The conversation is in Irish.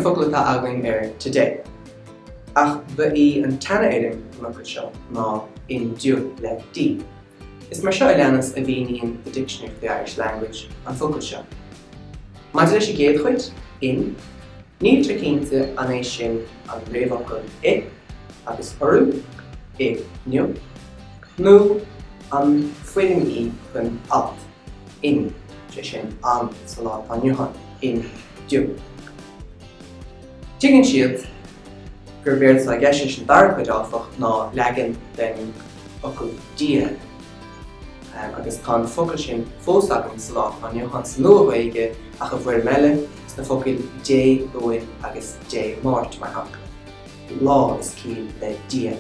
an focal atá againn ar today. Ach ba í an tseanfhoirm den fhocal seo ná indiu le D. Is mar seo a leanas a mhíníonn The Dictionary for the Irish Language an focal seo. Maidir leis an gcéad chuid, in, níltear cinnte an é sin an réamhfhocal i agus urú, i nniu, nó an foirm í chun alt, in, sé sin an sa lá atá inniu ann, indiu. Tuigeann siad gurb éard atá i gceist leis an dara cuid, áfach, ná leagan den fhocal Dia, agus tá an focal sin fós againn sa lá atá inniu ann sa Nua-Ghaeilge ach i bhfoirm eile, sna focail Dé Luain agus Dé Máirt, mar shampla. Lá is ciall le Dia.